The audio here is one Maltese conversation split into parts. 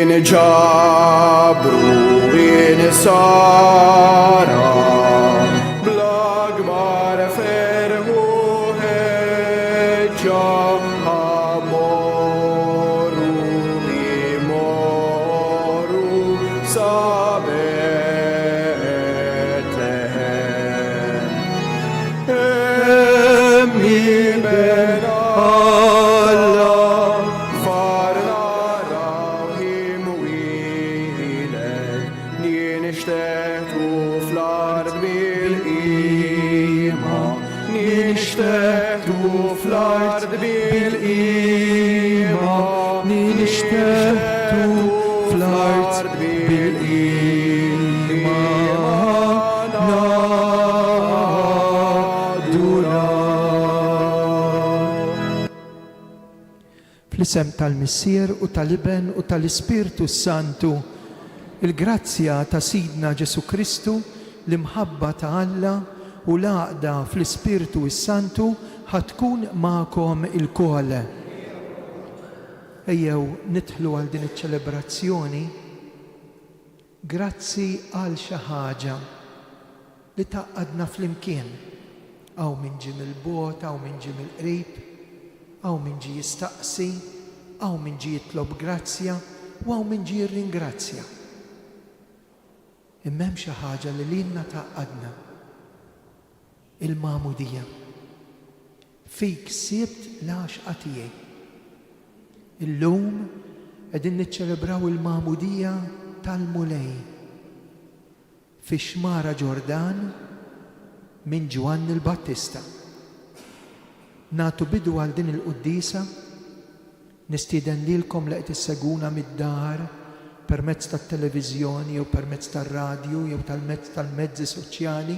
Ninġabru insara bl-akbar ferħ u ħeġġa Morru, imorru sa Betlehem. Hemm iben Alla far naraw imwieled ninxteħtu fl-art bil-qima ninxteħtu fl-art bil-qima ninxteħtu fl-art bil-qima Fl-isem tal-Missier u tal-Iben u tal-Ispirtu s-Santu, il-grazzja ta' Sidna Ġesù Kristu, l-imħabba ta' Alla u l-għaqda fl-Ispirtu s-Santu ħa tkun magħkom ilkoll. Ejjew nidħlu għal din iċ-ċelebrazzjoni Grazzi għal xi ħaġa li tgħaqqadna flimkien. Hawn min ġie mill-bogħod, hawn min ġie mill-qrib, hawn min ġie jistaqsi, hawn min ġie jitlob grazzja u hawn min ġie jirringrazzja. Imma hemm xi ħaġa li lilna tgħaqqadna, il-magħmudija. Fik sibt l-għaxqa tiegħi. Illum qegħdin niċċelebraw il-Magħmudija tal-Mulej fix-Xmara Ġordan minn Ġwanni l-Battista. Nagħtu bidu għal din il-quddiesa, nistieden lilkom li qed issegwuna mid-dar permezz tat-televiżjoni jew permezz tar-radju jew tal-mezz tal-mezzi soċjali,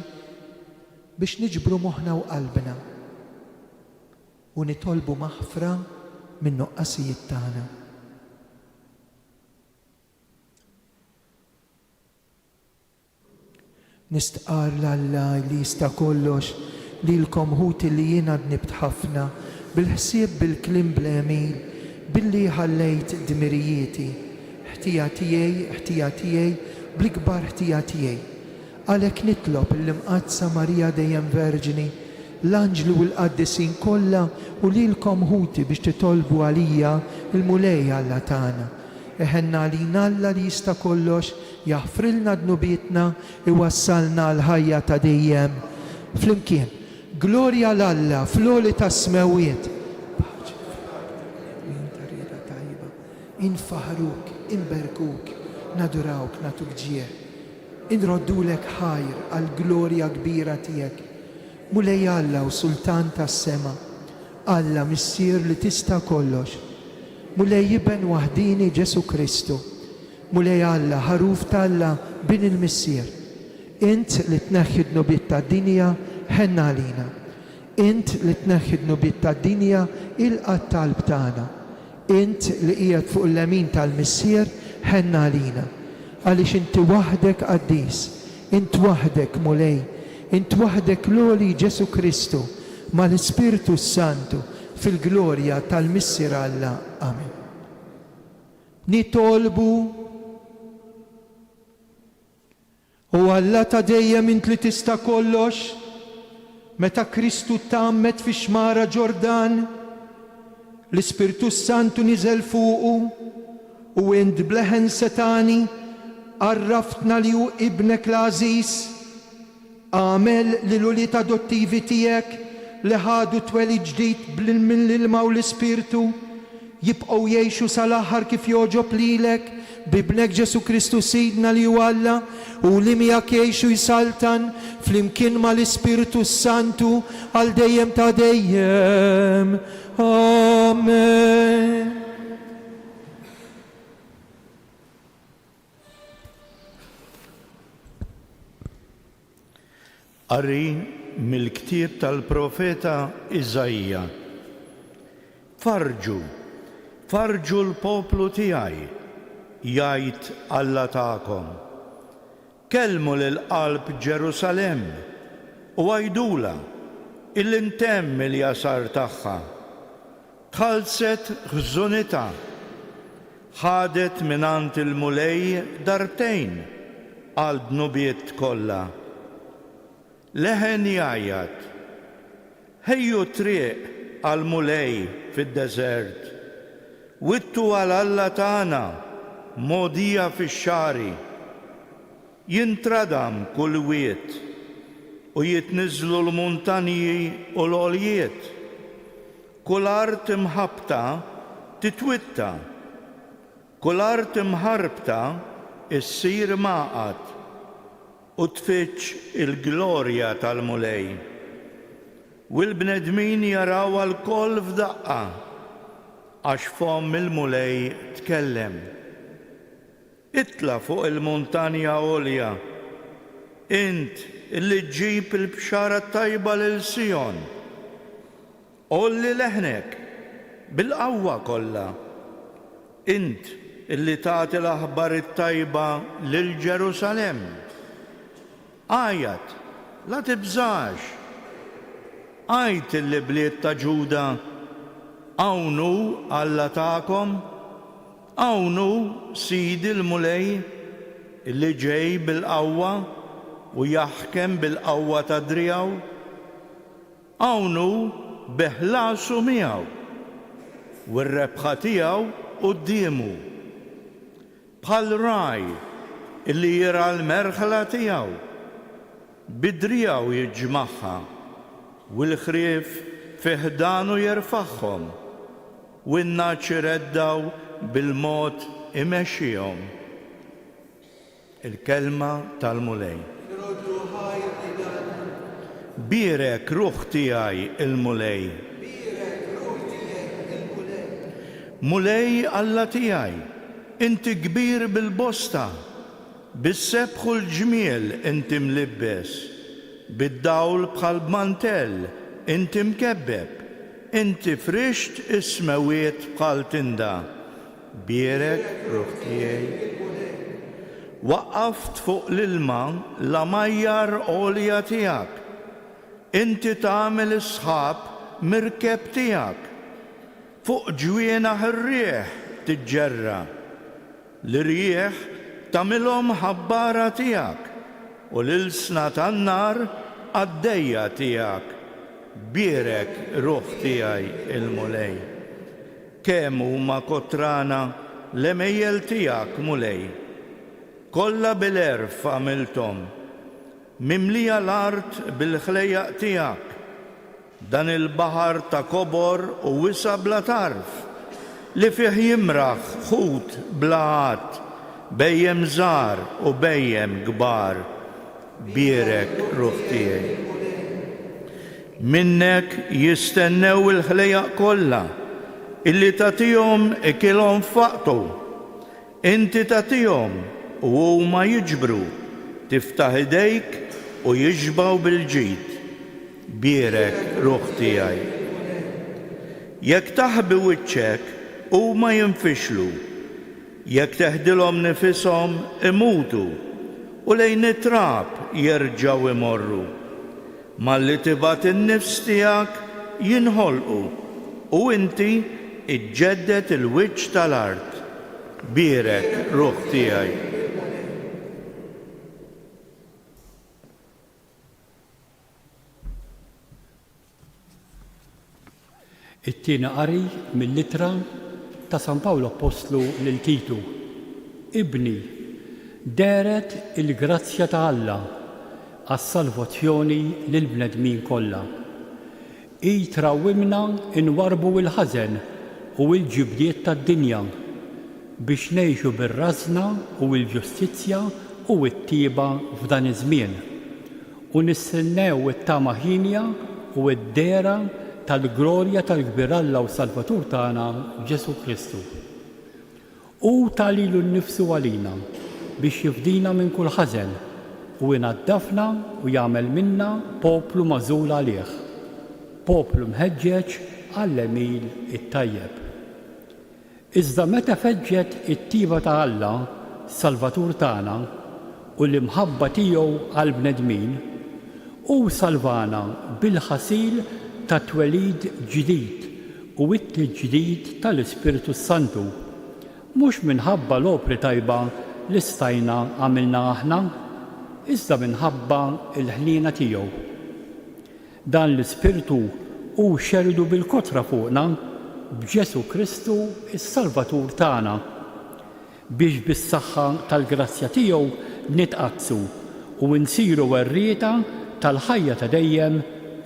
Biex niġbru moħħna u qalbna u nitolbu maħfra min-nuqqasijiet tagħna. Nistqarr 'l Alla li jista' kollox lilkom ħuti li jiena dnibt ħafna, bil-ħsieb, bil-kliem, bl-għemil, billi ħallejt dmirijieti. Ħtija tiegħi, ħtija tiegħi, bl-ikbar ħtija tiegħi. Għalhekk nitlob lill-Imqaddsa Marija Dejjem Verġni, l-anġli u l-qaddisin kollha u lilkom ħuti biex titolbu għalija l-Mulej Alla tagħna. Iħenn għalina Alla li jista' kollox, jaħfrilna dnubietna, iwassalna għall-ħajja ta' dejjem. Flimkien, Glorja 'l Alla fl-għoli tas-smewwiet. Paċi fl-art għall-bnedmin ta' rieda tajba. Infaħħruk, inberkuk, nadurawk, nagħtuk ġieħ. Inroddulek ħajr għall-glorja kbira tiegħek, Mulej Alla u Sultan tas-sema, Alla Missier li tista' kollox, Mulej Iben waħdieni Ġesù Kristu, Mulej Alla, Ħaruf t'Alla, Bin il-Missier. Int li tneħħi d-dnubiet tad-dinja, ħenn għalina. Int li tneħħi d-dnubiet tad-dinja, ilqa' t-talb tagħna. Int li qiegħed fuq il-lemin tal-Missier, ħenn għalina. Għaliex inti waħdek qaddis, int waħdek Mulej, int waħdek l-Għoli Ġesù Kristu, mal-Ispirtu s-Santu, fil-glorja tal-Missier Alla. Amen. Nitolbu. O Alla ta' dejjem int li tista' kollox, meta Kristu tgħammed fix-xmara Ġordan, l-Ispirtu s-Santu niżel fuqu, u int b'leħen setgħani għarraftna li hu Ibnek l-għażiż. Agħmel li l-ulied adottivi tiegħek li ħadu twelid ġdid mill-ilma u l-Ispirtu, jibqgħu jgħixu sal-aħħar kif jogħġob lilek, b'Ibnek Ġesù Kristu Sidna li hu Alla, u li miegħek jgħix u jsaltan, flimkien mal-Ispirtu s-Santu, għal dejjem ta' dejjem. Amen. Qari mill-ktieb tal-profeta Iżaija. Farrġu, farrġu l-poplu tiegħi, jgħid Alla tagħkom. Kellmu lil qalb Ġerusalemm u għidulha illi ntemm il-jasar tagħha. Tħallset ħżunitha. Ħadet mingħand il-Mulej darbtejn għal dnubiet kollha. Leħen jgħajjat, Ħejju t-triq għall-Mulej fid-deżert, wittu għal Alla tagħna mogħdija fix-xagħri. Jintradam kull wied, u jitniżżlu l-muntanji u l-għoljiet. Kull art imħabbta titwitta, kull art imħarbta ssir magħqad, u tfittx il-glorja tal-Mulej. U l-bnedmin jarawha lkoll f'daqqa, għax fomm il-Mulej tkellem. Itla' fuq il-muntanja għolja, int li ġġib il-bxara t-tajba lil Sijon. Għolli leħnek bil-qawwa kollha, int li tagħti l-aħbar it-tajba lil Ġerusalemm. Għajjat, la tibżax! Għid lill-ibliet ta' Ġuda, Hawn hu Alla tagħkom! Hawn hu Sidi l-Mulej, li ġej bil-qawwa u jaħkem bil-qawwa ta' driegħu. Hawn hu bi ħlasu miegħu, u r-rebħa tiegħu quddiemu. Bħal ragħaj li jirgħa l-merħla tiegħu, bi driegħu jiġmagħha, u l-ħrief fi ħdanu jerfagħhom, u n-nagħaġ ireddgħu bil-mod imexxihom. Il-Kelma tal-Mulej. Nroddu ħajr lil Alla. Bierek, ruħ tiegħi, il-Mulej. Bierek, ruħ tiegħi, il-Mulej. Mulej Alla tiegħi, inti kbir bil-bosta, bis-sebħ u l-ġmiel inti mlibbes, bid-dawl bħal b'mantell inti mkebbeb, inti frixt is-smewwiet bħal tinda. Bierek, ruħ tiegħi. Waqqaft fuq l-ilma l-għamajjar għolja tiegħek. Inti tagħmel is-sħab mirkeb tiegħek. Fuq ġwienaħ ir-riħ tiġġerra. L-irjieħ tagħmilhom ħabbara tiegħek, u l-ilsna tan-nar qaddejja tiegħek. Bierek, ruħ tiegħi, il-Mulej. Kemm huma kotrana l-għemejjel tiegħek, Mulej! Kollha bil-għerf għamilthom. Mimlija l-art bil-ħlejjaq tiegħek, dan il-baħar ta' kobor u wisa' bla tarf, li fih jimraħ ħut bla għadd, bhejjem żgħar u bhejjem kbar. Bierek, ruħ tiegħi. Minnek jistennew il-ħlejjaq kollha, illi tagħtihom ikilhom f'waqtu. Inti tagħtihom u huma jiġbru, tiftaħ idejk u jixbgħu bil-ġid. Bierek, ruħ tiegħi. Jekk taħbi wiċċek, huma jinfixlu, jekk teħdilhom nifishom imutu, u lejn it-trab jerġgħu jmorru. Malli tibgħat in-nifs tiegħek jinħolqu, u inti ġġedded il-wiċċ tal-art. Bierek, ruħ tiegħi. It-tieni qari mill-Ittra ta' San Pawl Appostlu lil Titu. Ibni, dehret il-grazzja ta' Alla għas-salvazzjoni lill-bnedmin kollha. Hi trawwimna nwarrbu l-ħażen u l-ġibdiet tad-dinja, biex ngħixu bir-rażna u l-ġustizzja u t-tjieba f'dan iż-żmien, u nistennew it-tama hienja u d-dehra tal-glorja tal-kbir Alla u Salvatur tagħna Ġesù Kristu. Hu ta lilu nnifsu għalina biex jifdina minn kull ħażen u inaddafna u jagħmel minna poplu magħżul għalih, poplu mħeġġeġ għall-għemil it-tajjeb. Iżda meta feġġet it-tjieba ta' Alla, Salvatur tagħna, u l-imħabba tiegħu għall-bnedmin, hu salvana bil-ħasil tat-twelid ġdid u t-tiġdid tal-Ispirtu s-Santu. mhux minħabba l-opri tajba li stajna għamilna aħna, iżda minħabba l-ħniena tiegħu. Dan l-Ispirtu hu xerrdu bil-kotra fuqna b'Ġesù Kristu s-Salvatur tagħna, biex bis-saħħa tal-grazzja tiegħu nitqaddsu u nsiru werrieta tal-ħajja ta' dejjem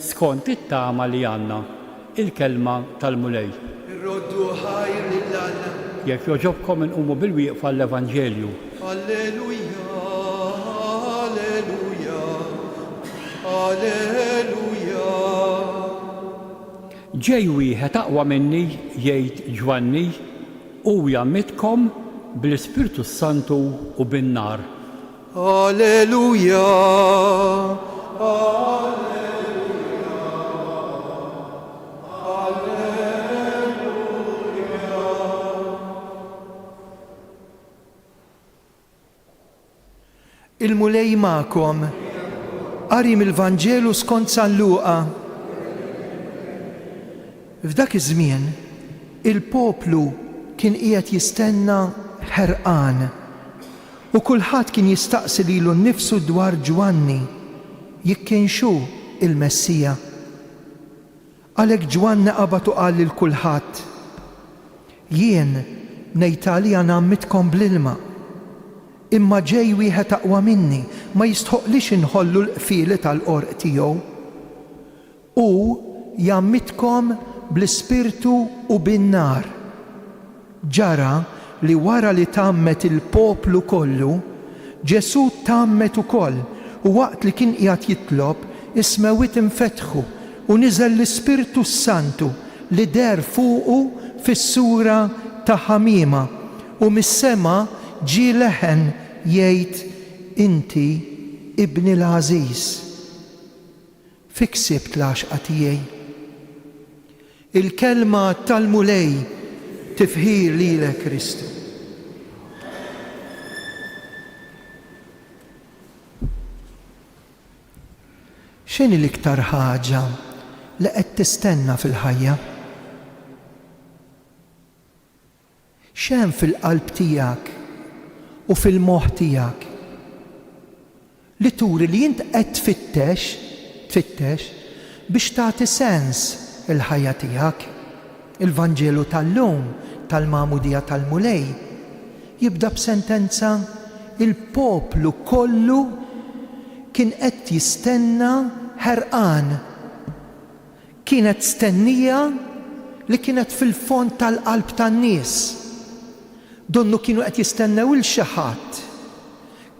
skont it-tama li għandna. Il-Kelma tal-Mulej. Irroddu ħajr lil Alla. Jekk jogħġobkom inqumu bilwieqfa għall-Evanġelju. Alleluja, alleluja, alleluja. Ġej wieħed aqwa minni, jgħid Ġwanni, hu jgħammidkom bl-Ispirtu s-Santu u bin-nar. Alleluja, alleluja, alleluja. Il-Mulej magħkom. Qari mill-Vanġelu skont San Luqa. F'dak iż-żmien, il-poplu kien qiegħed jistenna ħerqan, u kulħadd kien jistaqsi lilu nnifsu dwar Ġwanni, jekk kienx hu l-Messija. Għalhekk Ġwanni qabad u qal lil kulħadd, Jien ngħid għalija ngħammidkom bl-ilma, imma ġej wieħed aqwa minni, ma jistħoqqlix inħollu l-qfieli tal-qorq tiegħu. Hu jgħammidkom bl-Ispirtu u bin-nar. Ġara li wara li tgħammed il-poplu kollu, Ġesù tgħammed ukoll, u waqt li kien qiegħed jitlob, is-smewwiet infetħu, u niżel l-Ispirtu s-Santu li deher fuqu fis-sura ta' ħamiema, u mis-sema ġie leħen jgħid, Inti Ibni l-għażiż. Fik sibt l-għaxqa tiegħi. Il-Kelma tal-Mulej Tifħir lilek Kristu. X'inhi l-iktar ħaġa li qed tistenna fil-ħajja? X'hemm fil-qalb tiegħek u fil-moħħ tiegħek li turi li int qed tfittex, tfittex, biex tagħti sens il-ħajja tiegħek? Il-Vanġelu tal-lum, tal-Magħmudija tal-Mulej, jibda b'sentenza, Il-poplu kollu kien qed jistenna ħerqan. Kienet stennija li kienet fil-fond tal-qalb tan-nies. Donnu kienu qed jistennew 'il xi ħadd.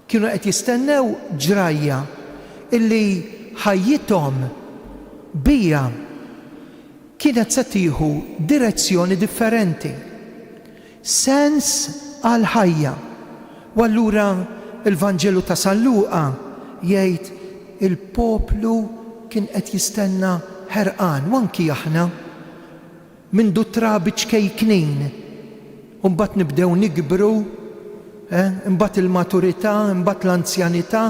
Kienu qed jistennew ġrajja illi ħajjithom biha kienet se tieħu direzzjoni differenti. Sens għall-ħajja. U allura l-Vanġelu ta' San Luqa jgħid il-poplu kien qed jistenna ħerqan, u anki aħna, mindu trabi ċkejknin, u mbagħad nibdew nikbru, eh, imbagħad il-maturità, imbagħad l-anzjanità,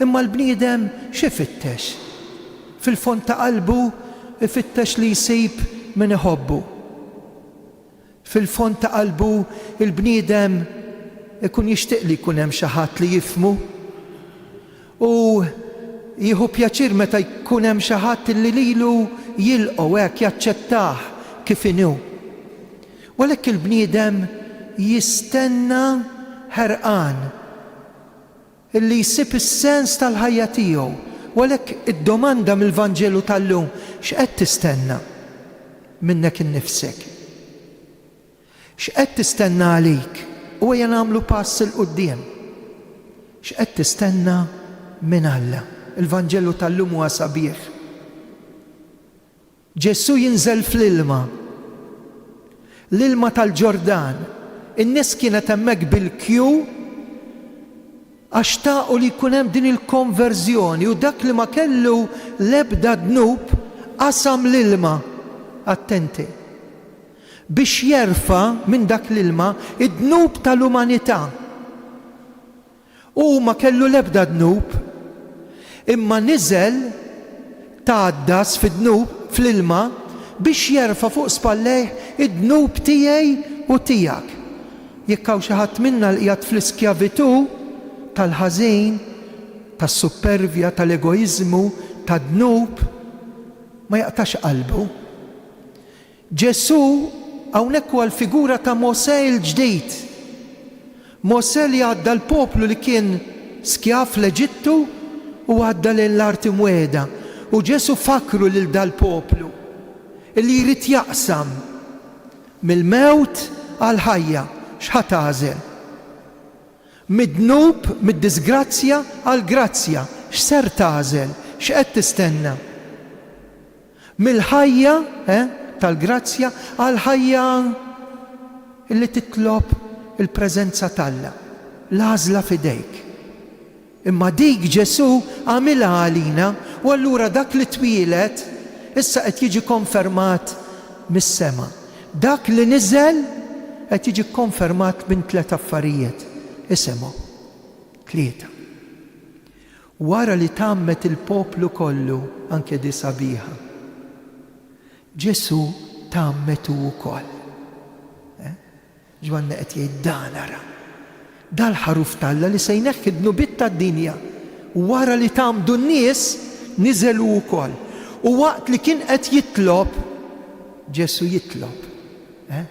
imma l-bniedem x'ifittex? Fil-fond ta' qalbu ifittex li jsib min iħobbu. Fil-fond ta' qalbu l-bniedem ikun jixtieq li jkun hemm xi ħadd li jifhmu. U jieħu pjaċir meta jkun hemm xi ħadd li lilu jilqgħu hekk, jaċċettah kif inhu. U għalhekk il-bniedem jistenna ħerqan. Li jsib is-sens tal-ħajja tiegħu. U għalhekk id-domanda mill-Vanġelu tal-lum, x'qed tistenna minnek innifsek? X'qed tistenna għalik? U ejja nagħmlu pass 'il quddiem. X'qed tistenna minn Alla? Il-Vanġelu tal-lum huwa sabiħ. Ġesù jinżel fl-ilma. L-ilma tal-Ġordan. In-nies kienet hemmhekk bil-kju għax xtaqu li jkun hemm din il-konverżjoni u dak li ma kellu l-ebda dnub qasam l-ilma. Attenti. Biex jerfa' minn dak l-ilma d-dnub tal-umanità. Hu ma kellu l-ebda dnub, imma niżel tgħaddas fid-dnub, fl-ilma, biex jerfa' fuq spallejh id-dnub tiegħi u tiegħek. Jekk hawn xi ħadd minna li qiegħed fl-iskjavitù tal-ħażin, tas-suppervja, tal-egoiżmu, tad-dnub, ma jaqtax qalbu. Ġesù hawnhekk huwa l-figura ta' Mosè l-ġdid. Mosè li għadda l-poplu li kien skjav fl-Eġittu u għadda lejn l-Art Imwiegħda. U Ġesù fakkru lil dal-poplu li jrid jaqsam mill-mewt għall-ħajja. X'ħa tagħżel? Mid-dnub, mid-diżgrazzja għall-grazzja. X'ser tagħżel? X'qed tistenna? Mill-ħajja, eh, tal-grazzja għall-ħajja li titlob il-preżenza t'Alla. L-għażla f'idejk. Imma dik Ġesù għamilha għalina u allura dak li twieled issa qed jiġi konfermat mis-sema. Dak li niżel qed jiġi kkonfermat minn tlett affarijiet. Isimgħu. Tlieta. Wara li tgħammed il-poplu kollu, anke di sabiħa, Ġesù tgħammed hu wkoll. Eh? Ġwanni qed jgħid dan ara. Dal-ħaruf t'Alla li se jneħħi d-dnubiet tad-dinja. Wara li tgħammdu n-nies, niżel hu wkoll. U waqt li kien qed jitlob, Ġesù jitlob. Eh?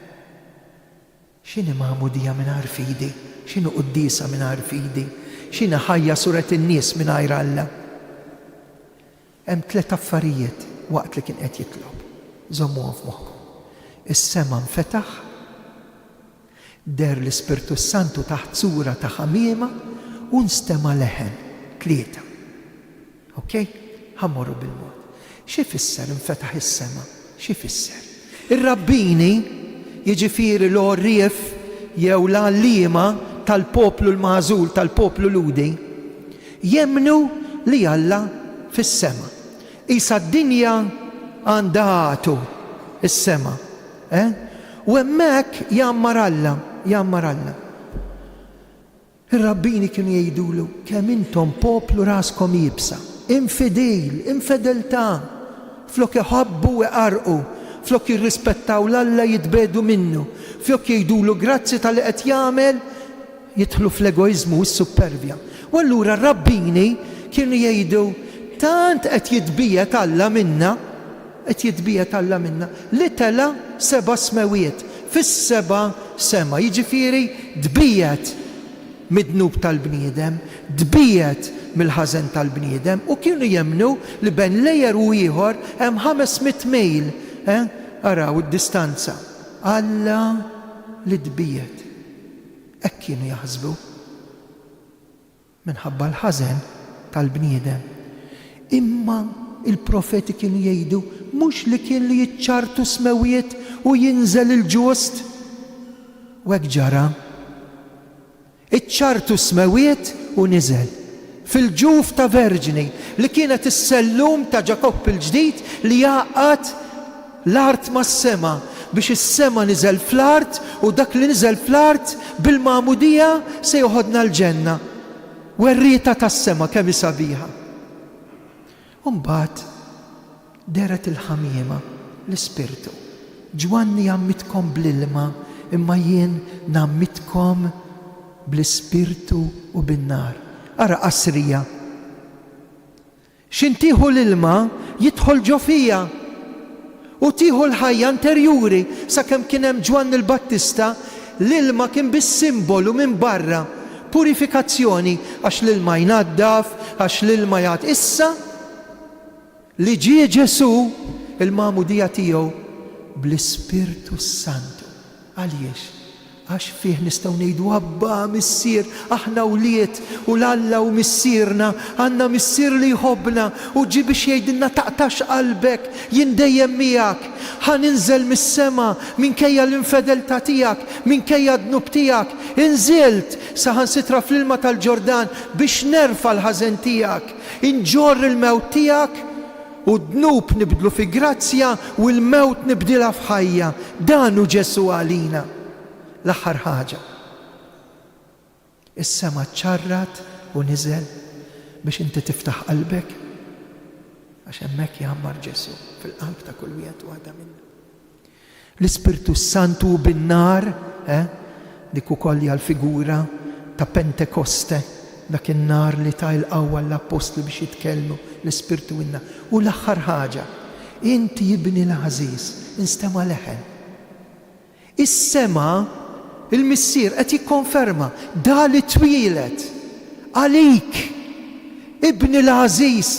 X'inhi magħmudija mingħajr fidi? X'inhu quddiesa mingħajr fidi? X'inhi ħajja suret in-nies mingħajr Alla? Hemm tlett affarijiet waqt li kien qed jitlob. Żommuhom f'moħħkom. Is-sema nfetaħ, deher l-Ispirtu s-Santu taħt sura ta' ħamiema u nstema' leħen. Tlieta. Ok? Ħa mmorru bil-mod. X'ifisser infetaħ is-sema? X'ifisser? Ir-rabbini, jiġifieri l-għorrief jew l-għalliema tal-poplu l-magħżul, tal-poplu Lhudi, jemmnu li Alla fis-sema. Qisha d-dinja għandha għatu, is-sema. Eh? U hemmhekk jgħammar Alla, jgħammar Alla. Ir-rabbini kienu jgħidulu, Kemm intom poplu raskom iebsa, infidil, infedeltà! Flok iħobbu iqarrqu, flok jirrispettaw 'l Alla jitbiegħdu minnu, flok jgħidulu grazzi talli qed jagħmel, jidħlu fl-egoiżmu u s-suppervja. U allura r-rabbini kienu jgħidu, Tant qed jitbiegħed Alla minna, qed jitbiegħed Alla minna, li tela' seba' smewiet, fis-seba' sema, jiġifieri tbiegħed mid-dnub tal-bniedem, tbiegħed mill-ħażen tal-bniedem, u kienu jemmnu li bejn layer u ieħor hemm 500 mil, eh, araw id-distanza. Alla li tbiegħed. Hekk kienu jaħsbu. Minħabba l-ħażen tal-bniedem. Imma l-profeti kienu jgħidu, Mhux li kien li jiċċarrtu s-smewwiet u jinżel il-ġust? U hekk ġara. Iċċarrtu s-smewwiet u niżel. Fil-ġuf ta' verġni, li kienet is-sellum ta' Ġakobb il-ġdid li jgħaqqad l-art mas-sema, biex is-sema niżel fl-art u dak li niżel fl-art bil-magħmudija se joħodna l-ġenna. Werrieta tas-sema kemm hi sabiħa! U mbagħad dehret il-ħamiema, l-Ispirtu. Ġwanni jgħammidkom bl-ilma, imma jien ngħammidkom bl-Ispirtu u bin-nar. Ara qasrija! X'in tieħu l-ilma jidħol ġo fija u tieħu l-ħajja interjuri. Sakemm kien hemm Ġwanni l-Battista, l-ilma kien biss simbolu minn barra, purifikazzjoni, għax l-ilma jnaddaf, għax l-ilma jagħti. Issa li ġie Ġesù, il-magħmudija tiegħu bl-Ispirtu s-Santu. Għaliex? Għax fih nistgħu ngħidu, Abbà, Missier, aħna wlied u 'l Alla hu Missierna, għandna Missier li jħobbna u ġie biex jgħidilna taqtax qalbek, jien dejjem miegħek. Ħa ninżel mis-sema minkejja l-infedeltà tiegħek, minkejja d-dnub tiegħek. Inżilt, saħansitra fl-ilma tal-Ġordan, biex nerfa' l-ħażen tiegħek, inġorr il-mewt tiegħek, U d-dnub nibdlu fi grazzja u l-mewt nibdilha f'ħajja. Dan hu Ġesù għalina. L-aħħar ħaġa. Is-sema ċċarrat u niżel biex inti tiftaħ qalbek għax hemmhekk jgħammar Ġesù fil-qalb ta' kull wieħed u waħda minna. L-Ispirtu s-Santu hu bin-nar, eh? Dik ukoll hija l-figura ta' Pentekoste, dak in-nhar li ta l-qawwa lill-appostli biex jitkellmu, l-Ispirtu inna. U l-aħħar ħaġa, Inti ibni l-għażiż, instema' leħen. Is-sema, il-Missier qed jikkonferma, da li twieled għalik, ibni l-għażiż,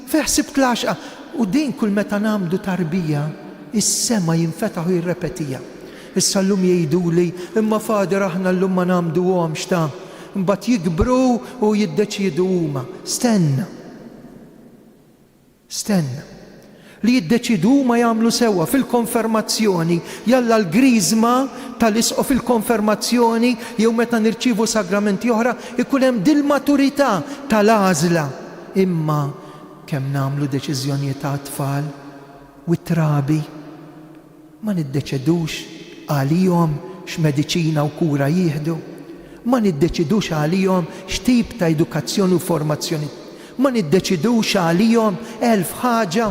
fih sibt l-għaxqa. U din kull meta nagħmdu tarbija, is-sema jinfetaħ u jirrepetiha. Issa llum jgħiduli, imma Father aħna llum ma nagħmduhomx ta'. Imbagħad jikbru u jiddeċiedu huma. Stenna. Stenna. Li jiddeċiedu huma jagħmlu sewwa fil-konfermazzjoni, jalla l-griżma tal-isqof fil-konfermazzjoni jew meta nirċievu sagramenti oħra jkun hemm dil-maturità tal-għażla. Imma kemm nagħmlu deċiżjonijiet għat-tfal u t-trabi? Ma niddeċedux għalihom x'mediċina u kura jieħdu. Ma niddeċidux għalihom x'tip ta' edukazzjoni u formazzjoni. Ma niddeċidux għalihom elf ħaġa.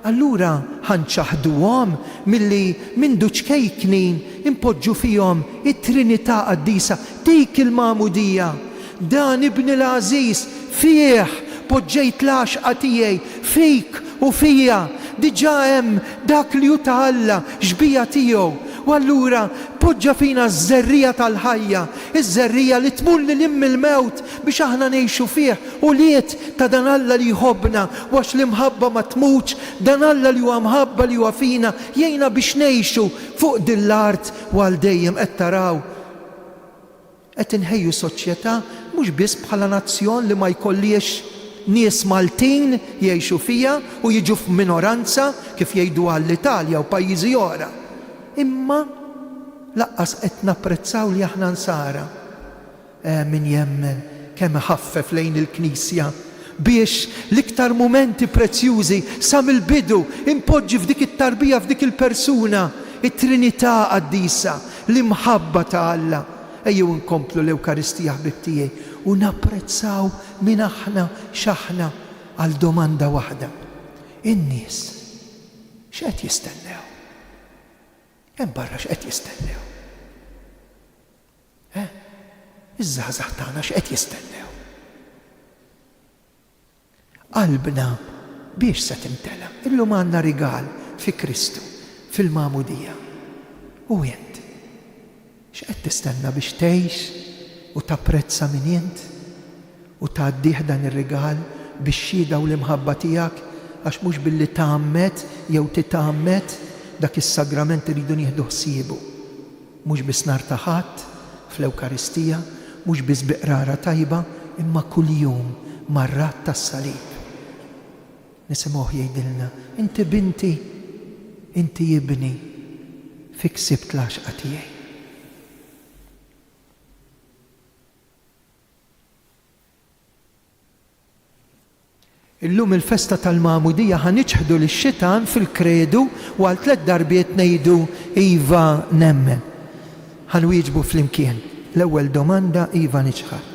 Allura ħa nċaħħduhom milli mindu ċkejknin inpoġġu fihom it-Trinità Qaddisa, dik il-Magħmudija. Dan Ibni l-għażiż, fih poġġejt l-għaxqa tiegħi, fik u fija diġà hemm dak li hu ta' Alla, xbieha tiegħu. U allura poġġa fina ż-żerriegħa tal-ħajja, iż-żerriegħa li tmur lil hinn mill-mewt biex aħna ngħixu fih, ulied ta' dan Alla li jħobbna, u għax l-imħabba ma tmutx, dan Alla li huwa mħabba li huwa fina jgħinna biex ngħixu fuq din l-art u għal dejjem. Qed taraw? Qed inħejju soċjetà mhux biss bħala nazzjon li ma jkollhiex nies Maltin jgħixu fiha u jiġu f'minoranza kif jgħidu għall-Italja u pajjiżi oħra, imma lanqas qed napprezzaw li aħna Nsara. Eh, min jemmen kemm iħaffef lejn il-Knisja biex l-iktar mumenti prezzjużi sa mill-bidu inpoġġi f'dik it-tarbija, f'dik il-persuna, it-Trinità Qaddisa, l-imħabba ta' Alla. Ejjew inkomplu l-Ewkaristija ħbieb tiegħi u napprezzaw min aħna, x'aħna għal domanda waħda. In-nies x'qed jistennew? Hemm barra x'qed jistennew? Eh? Iż-żgħażagħ tagħna x'qed jistennew? Qalbna biex se timtela? Illum għandna rigal fi Kristu, fil-Magħmudija. U int? X'qed tistenna biex tgħix u tapprezza min int u tgħaddih dan ir-rigal bix-xhieda u l-imħabba tiegħek għax mhux billi tgħammed jew titgħammed dak is-sagrament irridu nieħdu ħsiebu. Mhux biss nhar ta' Ħadd, fl-Ewkaristija, mhux biss bi qrara tajba, imma kuljum mar-radd tas-salib. Nisimgħuh jgħidilna, Inti binti, inti ibni, fik sibt l-għaxqa tiegħi. Illum il-festa tal-Magħmudija ħa niċħdu lix-xitan fil-kredu u għal tlett darbiet ngħidu iva nemmen. Ħa nwieġbu flimkien. L-ewwel domanda iva niċħad.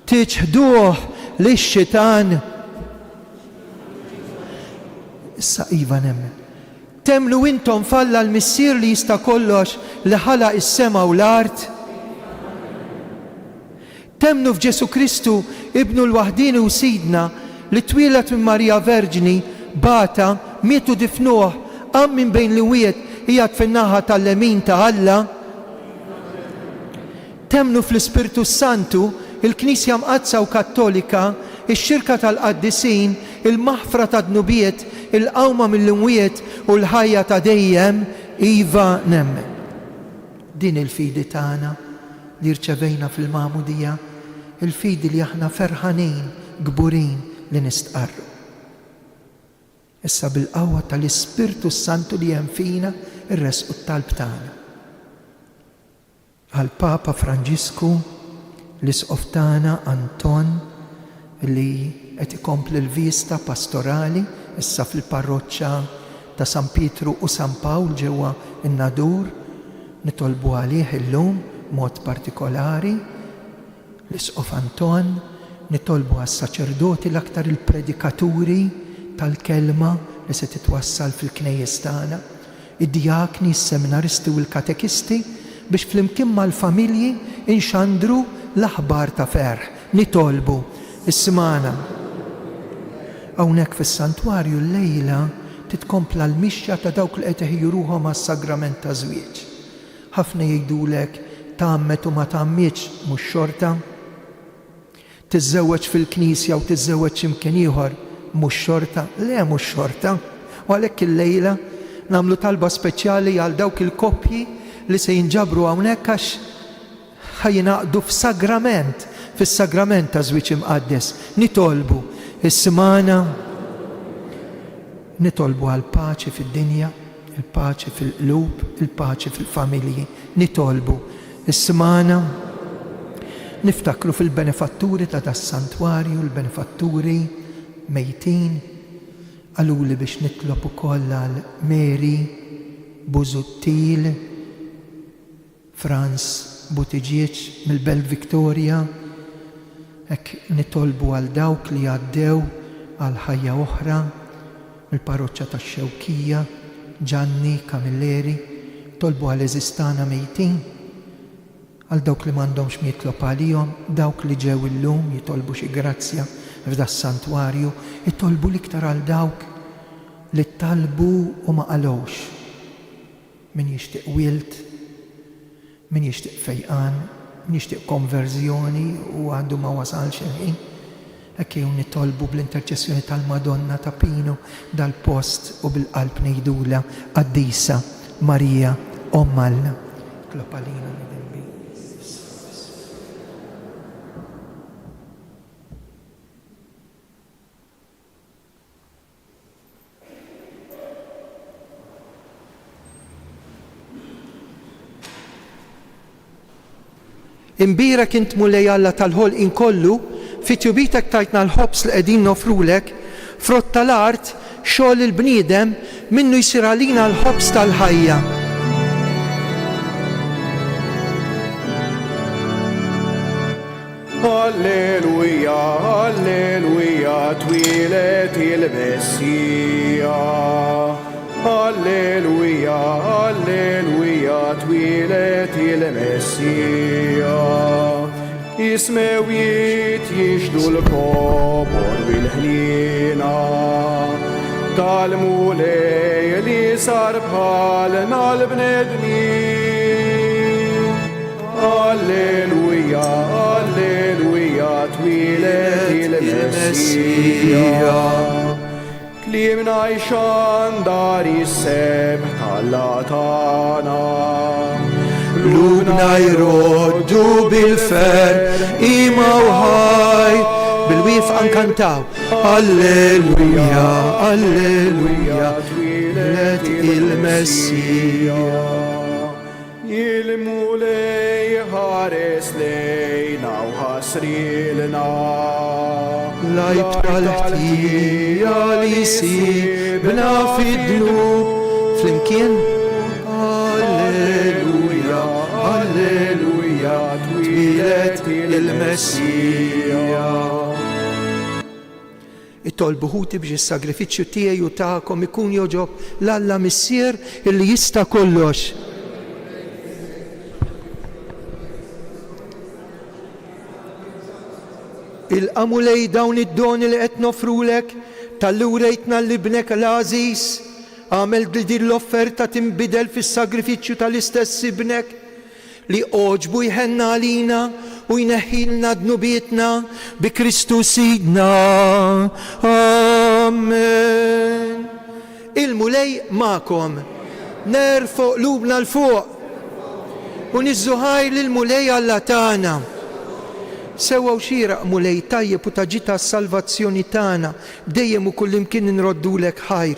Tiċħduh lix-xitan? Issa iva nemmen. Temmnu intom f'Alla l-Missier li jista' kollox li ħalaq is-sema u l-art? Temmnu f'Ġesù Kristu, Ibnu l-waħdieni u Sidna, li twieled minn Marija Verġni, bata, miet u difnuh, qam minn bejn l-imwiet, qiegħed fin-naħa tal-lemin ta' Alla? Temmnu fl-Ispirtu s-Santu, il-Knisja Mqaddsa u Kattolika, ix-xirka tal-qaddisin, il-maħfra tad-dnubiet, il-qawma mill-imwiet u l-ħajja ta' dejjem? Iva, nemmen. Din il-fidi tagħna li rċevejna fil-Magħmudija, il-fidi li aħna ferħanin, kburin li nistqarru. Issa bil-qawwa tal-Ispirtu s-Santu li hemm fina rressqu t-talb tagħna. Għall-Papa Franġisku, l-Isqof tagħna Anton li qed ikompli l-viżta pastorali issa fil-parroċċa ta' San Pietru u San Pawl ġewwa n-Nadur, nitolbu għalih illum b'mod partikolari, l-Isqof Anton, nitolbu għas-saċerdoti l-aktar il-predikaturi tal-Kelma li se titwassal fil-knejjes tagħna, id-djakni, is-seminaristi u l-katekisti. biex flimkien mal-familji nxandru l-aħbar ta' ferħ. Nitolbu, ismagħna. Hawnhekk fis-Santwarju llejla titkompla l-mixja ta' dawk li qed iħejju ruħhom għas-sagrament taż-żwieġ. Ħafna jgħidulek tgħammed u ma tgħammidx mhux xorta. Tiżżewweġ fil-knisja u tiżżewweġ xi mkien ieħor mhux xorta. Le mhux xorta. U għalhekk illejla nagħmlu talba speċjali għal dawk il-koppji li se jinġabru hawnhekk għax ħa jingħaqdu f'sagrament, fis-sagrament taż-żwieġ imqaddes. Nitolbu, ismagħna. Nitolbu għall-paċi fid-dinja, il-paċi fil-qlub, il-paċi fil-familji. Nitolbu, ismagħna. Niftakru fil-benefatturi ta' das-santwarju, il-benefatturi mejtin. Qaluli biex nitlob ukoll għal Mary Busuttil, Frans Buttigieg mill-Belt Victoria, hekk nitolbu għal dawk li għaddew għal ħajja oħra mill-Parroċċa tax-Xewkija, Ġanni Camilleri, nitolbu għal għeżież tagħna mejtin, għal dawk li m'għandhomx min jitlob għalihom, dawk li ġew illum jitolbu xi grazzja f'das-santwarju, itolbu l-iktar għal dawk li talbu u ma qalgħux. Min jixtieq wild, min jixtieq fejqan, min jixtieq konverżjoni u għadu ma wasalx il-ħin. Hekk ejjew nitolbu bl-interċessjoni tal-Madonna ta' Pinu dal-post u bil-qalb ngħidulha, Qaddisa Marija, Omm Alla, itlob għalina midinbin. Imbierek int Mulej Alla tal-ħolqien kollu, fi tjubitek tajtna l-ħobż li qegħdin noffrulek, frott tal-art, xogħol il-bniedem, minnu jsir għalina l-ħobż tal-ħajja. Alleluja, alleluja, twieled il-Messija. Alleluja, alleluja, twieled il-Messija. Is-smewwiet jixhdu l-kobor bil-ħniena tal-Mulej li sar bħalna l-bnedmin. Alleluja, alleluja, twieled il-Messija. Kliemna jxandar is-sebħ t'Alla tagħna. Qlubna jroddu bil-ferħ qima u ħaj, bil-wieqfa nkantaw. Alleluja, alleluja, twieled il-Messija. Il-Mulej ħares lejna u ħasrilna. L-għajb tal-ħtija li sibna fid-dnub. Flimkien, Alleluja, Alleluja, twieled il-Messija. Itolbu ħuti biex is-sagrifiċċju tiegħi u tagħkom ikun jogħġob 'l Alla Missier illi jista' kollox. Ilqa' Mulej dawn id-doni li qed noffrulek talli wrejtna 'l Ibnek l-għażiż. Agħmel li din l-offerta tinbidel fis-sagrifiċċju tal-istess Ibnek. Li għoġbu jħenn għalina u jneħħilna dnubietna bi Kristu Sidna. Amen. Il-Mulej magħkom. Nerfgħu qlubna 'l fuq u niżżu ħajr lill-Mulej Alla tagħna. Sewwa u xieraq, Mulej, tajjeb u ta' ġid għas-salvazzjoni tagħna, dejjem u kullimkien inroddulek ħajr.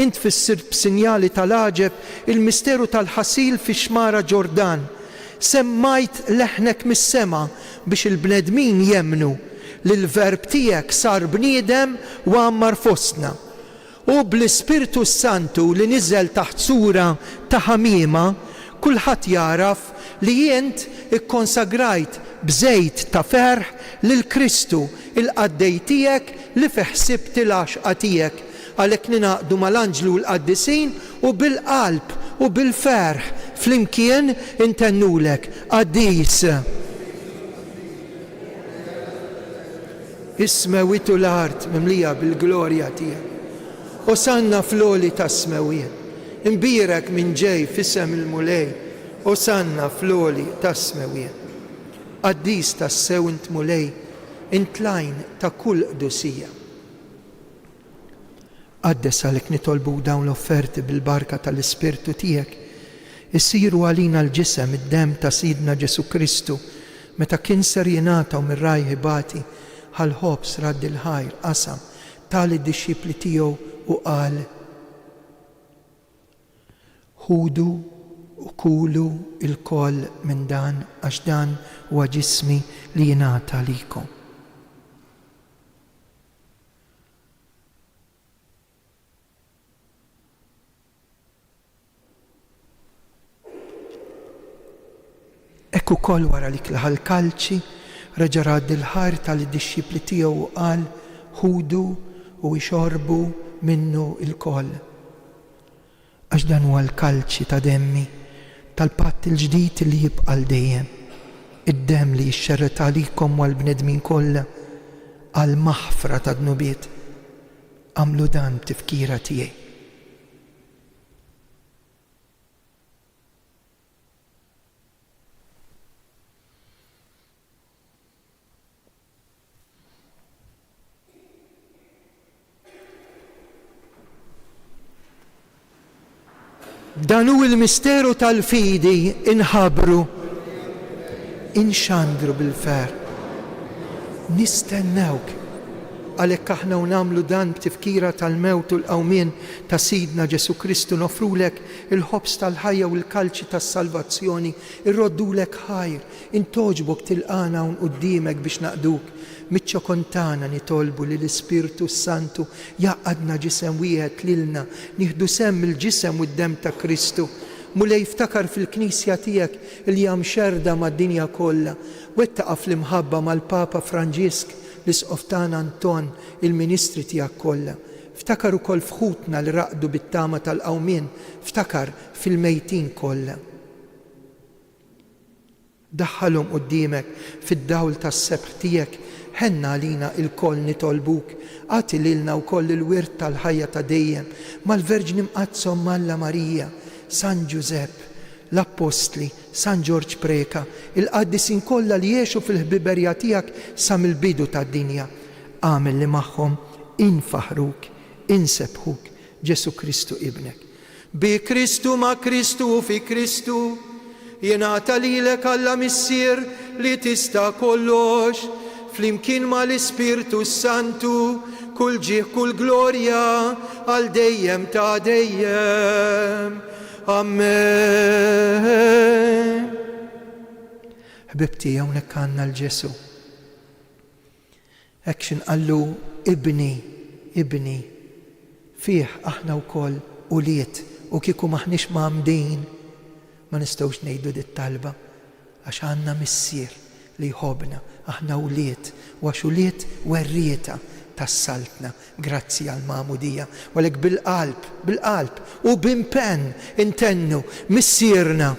Int fissirt b'sinjali tal-għaġeb il-misteru tal-ħasil fix-xmara Ġordan. Semmajt leħnek mis-sema biex il-bnedmin jemmnu li l-Verb tiegħek sar bniedem u għammar fostna. U bl-Ispirtu s-Santu li niżel taħt sura ta' ħamiema, kulħadd jagħraf li int ikkonsagrajt b'żejt ta' ferħ lil Kristu, il-qaddej tiegħek li fih sibt il-għaxqa tiegħek. Għalhekk ningħaqdu mal-anġli u l-qaddisin u bil-qalb. u bil-ferħ flimkien intennulek, Qaddis. Is-smewwiet u l-art mimlija bil-glorja tiegħek. Osanna fl-għoli tas-smewwiet. Imbierek min ġej f'isem il-Mulej, Osanna fl-għoli tas-smewwiet. Qaddis tassew int Mulej, int l-għajn ta' kull qdusija. Qaddes għalhekk nitolbuk dawn l-offerti bil-barka tal-Ispirtu tiegħek, isiru għalina l-ġisem, id-demm ta' Sidna Ġesù Kristu, meta kien ser jingħata u mir-rajh ibati, ħa l-ħobż, radd il-ħajr, qasam, ta lid-dixxipli tiegħu u qal, Ħudu u kulu lkoll minn dan għax dan huwa ġismi li jingħata għalikom. Hekk ukoll wara li klaħa l-kalċi, reġa' radd il-ħajr ta lid-dixxipli tiegħu u qal, Ħudu u ixorbu minnu lkoll. Għax dan huwa l-kalċi ta' demmi, tal-patt il-ġdid li jibqa' għal dejjem, id-demm li jixxerred għalikom u għall-bnedmin kollha għall-maħfra tad-dnubiet. Agħmlu dan b'tifkira tiegħi. Dan hu l-misteru tal-fidi, inħabbru, inxandru bil-ferħ. Nistennewk. Għalhekk aħna u nagħmlu dan b'tifkira tal-mewt u l-qawmien ta' Sidna Ġesù Kristu noffrulek il-ħobż tal-ħajja u l-kalċi tas-salvazzjoni, irroddulek ħajr, Int għoġbok tilqagħna hawn quddiemek biex naqduk. Miċ-ċokon tagħna nitolbu li l-Ispirtu s-Santu jgħaqqadna ġisem wieħed lilna, nieħdu sehem mill-ġisem u d-demm ta' Kristu. Mulej ftakar fil-Knisja tiegħek li hija mxerrda mad-dinja kollha. Wettaqha fl-imħabba mal-Papa Franġisk, l-Isqof tagħna Anton, il-ministri tiegħek kollha. Ftakar ukoll f'ħutna li raqdu bit-tama tal-qawmien, ftakar fil-mejtin kollha. Daħħalhom quddiemek fid-dawl tas-sebħ tiegħek, ħenna għalina ilkoll nitolbuk, agħti lilna wkoll il-wirt tal-ħajja ta' dejjem, mal-Verġni Mqaddsa Omm Alla Marija, San Ġużepp, l-Appostli, San Ġorġ Preca, il-qaddisin kollha li għexu fil-ħbiberja tiegħek sa mill-bidu tad-dinja. Agħmel li magħhom infaħħruk, insebbħuk, Ġesù Kristu Ibnek. Bi Kristu, ma' Kristu u fi Kristu, jingħata lilek Alla Missier li tista' kollox, flimkien ma' l-Ispirtu s-Santu, kull ġieħ kull glorja għal dejjem ta' dejjem. Ammen. Ħbieb tiegħi hawnhekk għandna 'l Ġesù. Hekk x'inqallu ibni, ibni. Fih aħna wkoll ulied u kieku m'aħniex mgħammdin ma nistgħux ngħidu dit-talba għax għandna Missier li jħobbna, aħna wlied u għax ulied werrieta tas-Saltna grazzi għall-magħmudija. U għalhekk bil-qalb, bil-qalb u b'impenn intennu, Missierna.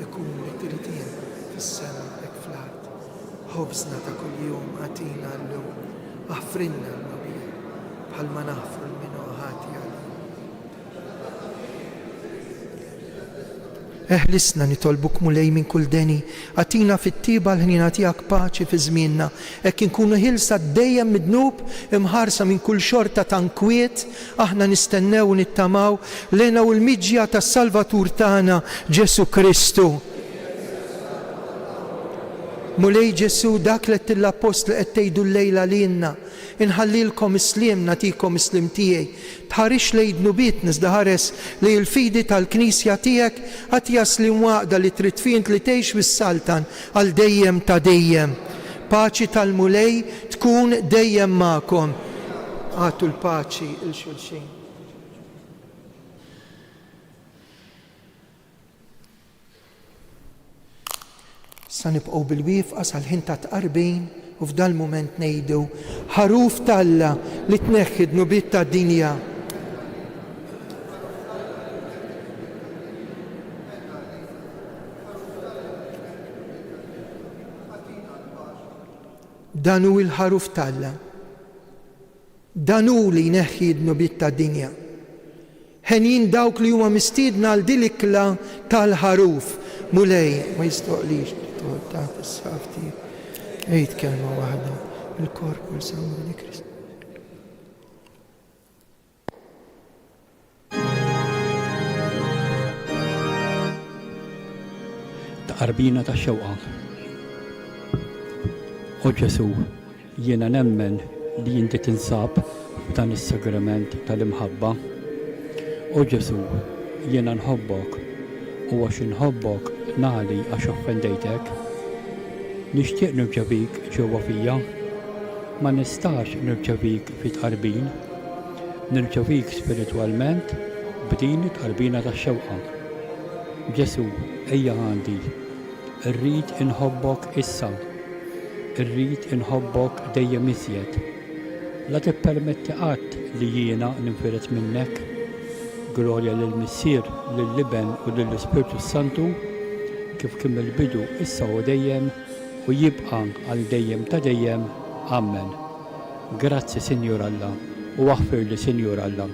Ikun li trid int fis-sema hekk fl-art. Ħobżna ta' kuljum agħtina llum. Aħfrilna dnubietna, bħalma naħfru 'l min hu ħati għalina. Eħlisna, nitolbuk Mulej, minn kull deni. Agħtina fit-tjieba l-ħniena tiegħek paċi fi żmienna, hekk inkunu ħielsa dejjem mid-dnub, imħarsa minn kull xorta ta' nkwiet, Aħna nistennew u nittamaw l-hena u l-miġja tas-Salvatur tagħna, Ġesù Kristu. Mulej Ġesù, dak li għedt lill-appostli qed tgħidu llejla lilna, Inħallilkom is-sliem, nagħtikom is-sliem tiegħi. Tħarisx lejn dnubietna iżda ħares lejn il-fidi tal-Knisja tiegħek, agħtiha sliem u għaqda li trid fih int li tgħix u ssaltan għal dejjem ta' dejjem. Paċi tal-Mulej tkun dejjem magħkom. Agħtu l-paċi 'l xulxin. Sa nibqgħu bil-wieqfa sal-ħin tat-tqarbin u f'dal-mument ngħidu. Ħaruf t'Alla li tneħħi d-dnubiet tad-dinja. Dan hu l-Ħaruf t'Alla. Dan hu li jneħħi d-dnubiet tad-dinja. Henjin dawk li huma mistiedna għal din l-ikla tal-Ħaruf. Mulej, ma jistħoqqlix li tidħol taħt is-saqaf tiegħi. Għid kelma waħda, il-Korp u l-Sangue di Kristu. Tqarbina tax-xewqa. O Ġesù, jiena nemmen li inti tinsab f'dan is-sagrament tal-imħabba. O Ġesù, jiena nħobbok, u għax inħobbok nagħli għax offendejtek. Nixtieq nirċevik ġewwa fija. Ma nistax nirċevik fit-tqarbin. Nirċevik spiritwalment b'din it-tqarbina tax-xewqa. Ġesù, ejja għandi. Irrid inħobbok issa. Irrid inħobbok dejjem iżjed. La tippermetti qatt li jiena ninfired minnek. Glorja lill-Missier, lill-Iben u lill-Ispirtu s-Santu, kif kien mill-bidu, issa u dejjem, u jibqa' għal dejjem ta' dejjem. Ammen. Grazzi, Sinjur Alla, u aħfirli, Sinjur Alla.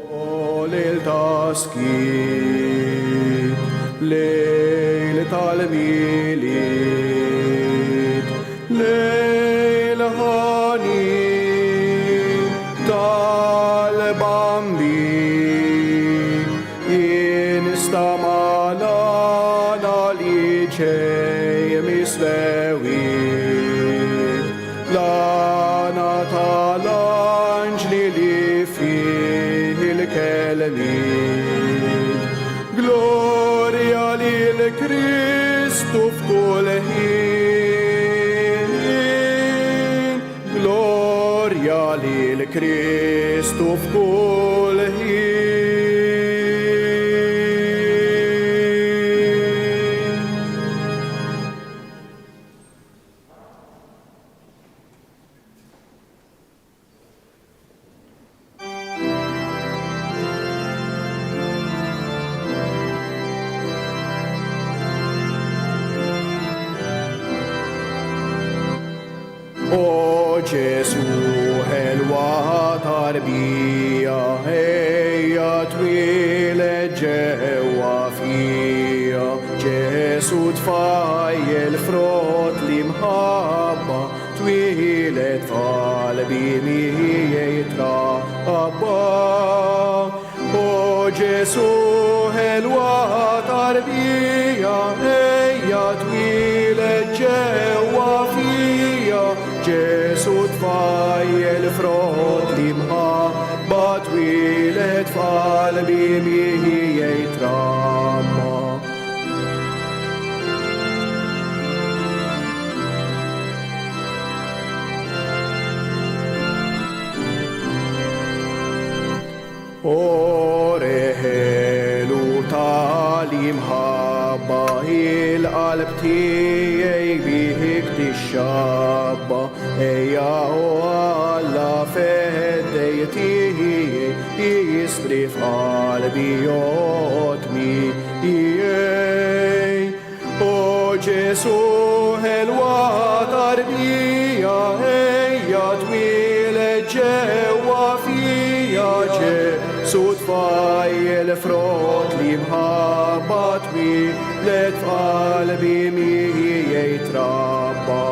O lejl ta' skiet, lejl tal-Milied, lejl ħanin tal-Bambin, jinstama' l-għana li ġej mis-smewwiet. L-għana tal-anġli li fih il-kelmiet. Glorja lil Kristu f'kull ħin. Glorja lil Kristu f'kull ħin. O Ġesu, ħelwa tarbija, ejja twieled ġewwa fija. Ġesu tfajjel frott l-imħabba, Twieled f'qalbi miegħi trabba. O Ġesu ħelwa tarbija, ejja twieled ġewwa fija. Ġesu tfajjel frott l-imħabba, twieled f'qalbi miegħi trabba. O reħelu tal-imħabba il-qalb tiegħi bik tixxabba ejja o Alla feddej tiegħi jisri f'qalbi jotmi Ej, o Ġesu ħelwa tarbija, ejja twieled ġewwa fija, Ġesu tfajjel frott li mħabba twieled f'qalbi miegħi trabba.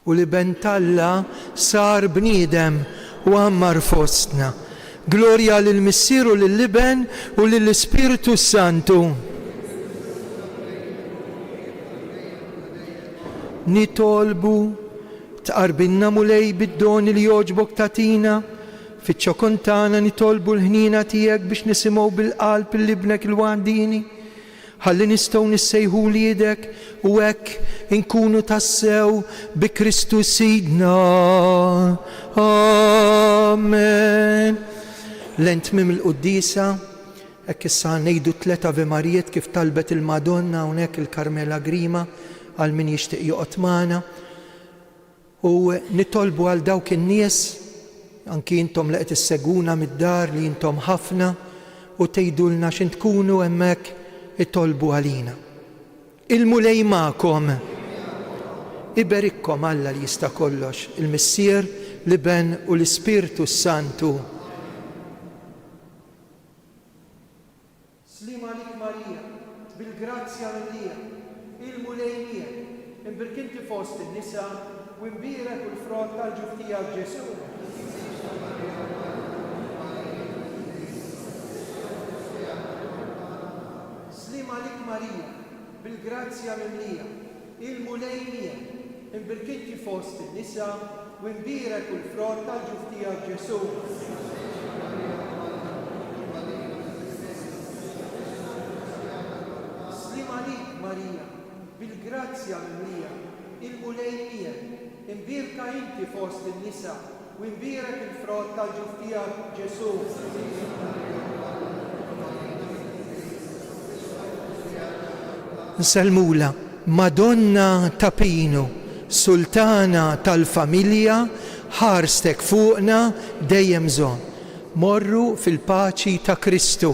U l-Iben t'Alla sar bniedem u għammar fostna. Glorja lill-Missier u lill-Iben u lill-Ispirtu s-Santu. Nitolbu, tqarbilna Mulej bid-doni li jogħġbok tagħtina. Fiċ-ċokon tagħna nitolbu l-ħniena tiegħek biex nisimgħu bil-qalb 'l Ibnek il-waħdieni, ħalli nistgħu nissejħu wliedek u hekk inkunu tassew bi Kristu Sidna. Amen. Lejn tmiem il-quddiesa, hekk issa ngħidu tlett Ave Marijiet kif talbet il-Madonna hawnhekk il-Carmela Grima għal min jixtieq joqgħod magħna. U nitolbu għal dawk in-nies, anki intom li qed issegwuna mid-dar li intom ħafna u tgħidulna x'int tkunu hemmhekk itolbu għalina. Il-Mulej magħkom. Iberikkom Alla li jista' kollox, il-Missier, l-Iben u l-Ispirtu s-Santu. Sliem għalik Marija, bil-grazzja mimlija, il-Mulej miegħek, imbierk inti fost in-nisa, u imbierek hu l-frott tal-ġuf tiegħek Ġesù. Sliem għalik Marija, bil-grazzja mimlija, il-Mulej miegħek, imbierk inti fost in-nisa, u imbierek hu l-frott tal-ġuf tiegħek Ġesù. Sliem għalik Marija, bil-grazzja mimlija, il-Mulej miegħek, imbierka inti fost in-nisa, u imbierek il-frott tal-ġuf tiegħek Ġesù. Nsellmulha, Madonna ta' Pinu, Sultana tal-familja, ħarstek fuqna dejjem żomm. Morru fil-paċi ta' Kristu.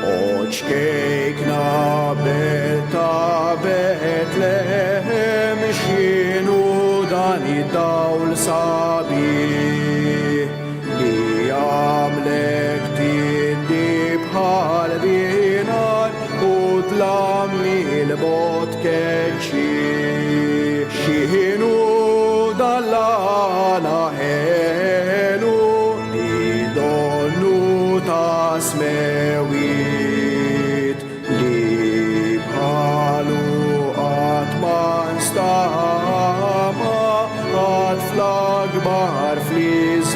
O ċkejkna belt ta' Betlehem, x'inhu dan id-dawl sabiħ li għamlek tiddi bħal binar u dlam mill-bogħod keċċih. X'inhu dan l-għana ħelu li donnu ta' smewwiet li bħalu qatt ma nstama' qatt fl-akbar fl-iżgħar.